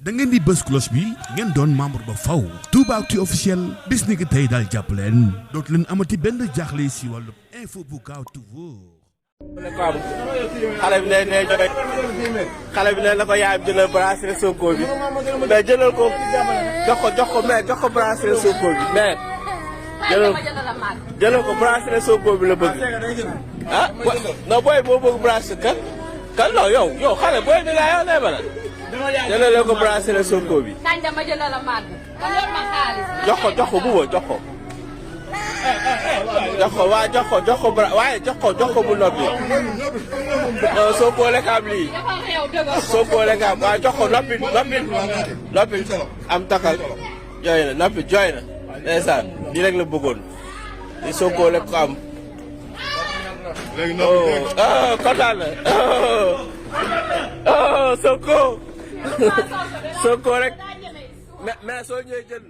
da ngeen di bës cloche bi ngeen doon membre ba faw Toubactu officiel bis ni ki tey daal jàpp leen dootu leen amati benn jaaxle si wàllu info bu gaaw toujours. xale bi ne joxe xale bi ne na ko yaayam jëlal bracelet Sonko bi mais jëlal ko jox ko bracelet Sonko bi mais jëlal ko bracelet Sonko bi la bëgg ah non booy boo bëgg bracelet kan non yow xale booy bi laa yow ne ma la jëlal ko bracelet Sonko bi kañ dama jëlal la maat kon yor ma xaalis jox ko buuba jox ko waaye jox ko bu noppi Sonko lekkaam lii Sonko lekkaam waaye jox ko noppi am takal jooy na noppi jooy na ndeysaan lii rek la bëggoon li Sonko lekk ko am kontaan na Sonko rek mais soo ñëwee jënd